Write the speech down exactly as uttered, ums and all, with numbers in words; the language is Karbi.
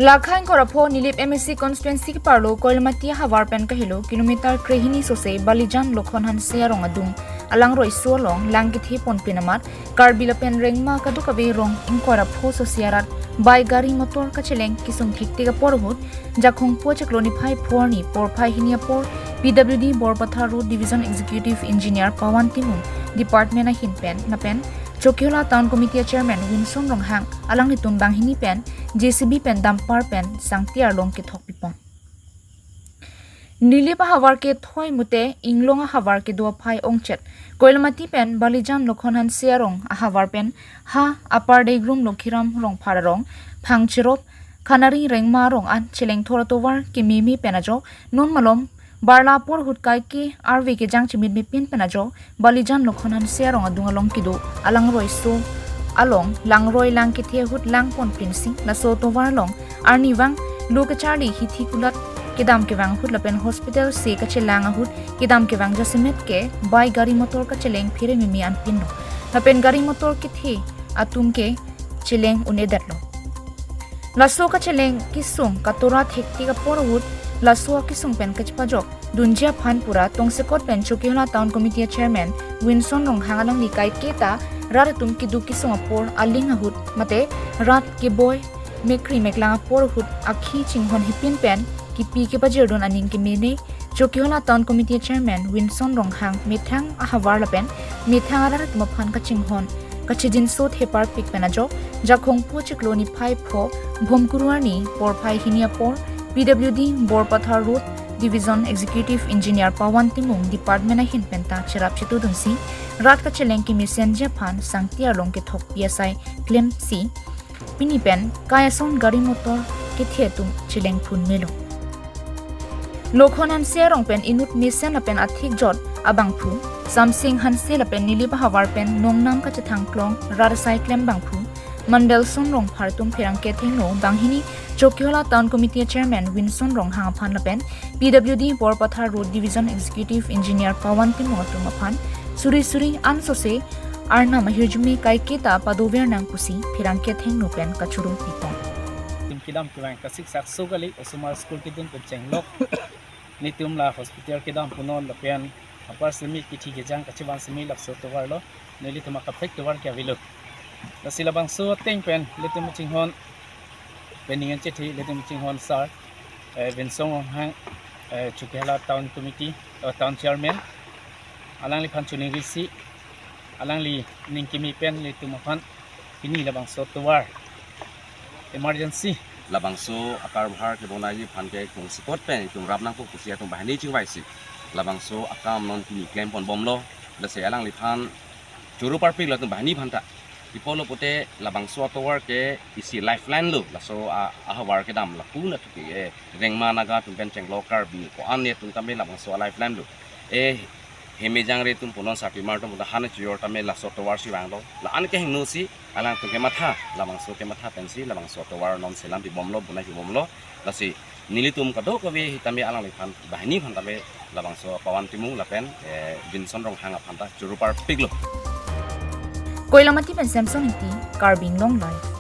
Lakha ingkoi ra pho Nilip M A C constituency keparlo Koilamati ahavar pen kahelo kilometer krehini sose Balijan Lokhon Hanse arong adung alangroi so along lang kethe ponpin amat Karbi lapen Rengma kadokave rong ingkoi ra pho sose arat bai gari motor kacheleng kesung thektik apor ahut Jakhong po chiklo niphai pho arni porphai hini apor P W D Borpathar Road Division Executive Engineer Pawan Timung, Department ahin pen lapen Chokihola Town Committee Chairman Winson Ronghang alanglitum banghini pen J C B pen dumper pen sangti arlong kethok pipon. Nilip ahavar kethoi mute Inglong ahavar kedo aphai ongchet Koilamati pen Balijan Lokhon Hanse arong ahavar pen ha Upper Degrum Lokhiram Rongphar arong Phangcherop Khanari Rengma arong an cheleng thor atovar kememe pen ajok non malom barla apor ahut kaike arve kejang chimit mepin pen ajok Balijan Lokhon Hanse arong adung along kedo alangroi so along langroi lang kethe ahut lang ponpin si laso atovar along arnivang lo kacharli hithi kulat kedam kevang ahut lapen hospital se kachelang ahut kedam kevang jasemet ke bai gari motor kacheleng phere meme anpinlo lapen gari motor kethe atum ke cheleng un-edetlo. Laso kacheleng kesung katora thektik apor ahut laso akesung pen kachepajok dunji aphan pura tongsekot pen Chokihola Town Committee Chairman Winson Ronghang alangli kaiketa rat atum keduk kesung apor aling ahut mate rat keboi mekri meklang apor ahut akhi chinghon hepin pen kipi kepajirdun aning kemene Chokihola Town Committee Chairman Winson Ronghang methang ahavar lapen methang arat atum aphan kachinghon kachijinso theparpik pen ajok Jakhong po chiklo niphai pho Bhomkuru arni porphai hini apor P W D Borpathar Road Division Executive Engineer Pawan Timung, Department ahin penta cherap chetudunsi rat kacheleng kemesenji aphan sangti arlong kethokpi asai klemsi pini pen kai ason gari motor kethe atum cheleng phun melo. Lokhon Hanse arong pen inut mesen lapen athik jot abangphu Samsing Hanse lapen Nilip ahavar pen nongnam kachethang klong rat asai klem bangphu Mandelson Rongphar atum pherangke thengno banghini Chokihola Town Committee Chairman Winson Ronghang aphan lapen P W D Borpathar Road Division Executive Engineer Pawan Timung atum aphan suri suri ansose arnam ahirjume kaiketa padover nang pusi pherangke thengno pen kachoro pipon. Netum kedam kevang kasik sakso kali osomar school kedun pen chenglok. Netum la hospital kedam punon lapen apar semi kithi kejang kachevan semi laso tovar lo. Nelitum akaprek tovar ke avelo. Lasi labangso ateng pen netum chinghon pen ningen chethi netum chinghon sir, eh, Winson Ronghang, eh, Chokihola Town Committee, eh, Town Chairman. Alangliphan chuning risi, alangli ning kimi pen netum aphan pini labangso tovar emergency. Labangso akarbahar kebonaiji aphan ke tongsekot pen itum rap nangpo pusi atum banghini chingvaisi. Labangso akam non pini klem ponbomlo. Lasi alangliphan choro parpiklo atum banghini aphanta. Ipo lo pute labangso atovar ke isi lifeline lo. Laso a, ahavar kedam lapu na thupi, eh, Rengma Naga atum pen chenglok Karbi ko-an atum tame labangso lifeline lo. Eh, hemejang re atum punon sarpimar atum punon han chojor tame laso tovar si vanglo. La-an kehingno si alangtum kematha, labangso kematha pensi labangso tovar non selam pibomlo, bonai pibomlo. Lasi nelitum kadokave hitame alangliphan banghini aphan tame labangso Pawan Timung lapen, eh, Winson Ronghang aphanta choro parpiklo. Koilamati pen Samson Ingti, Karbi Anglong Live.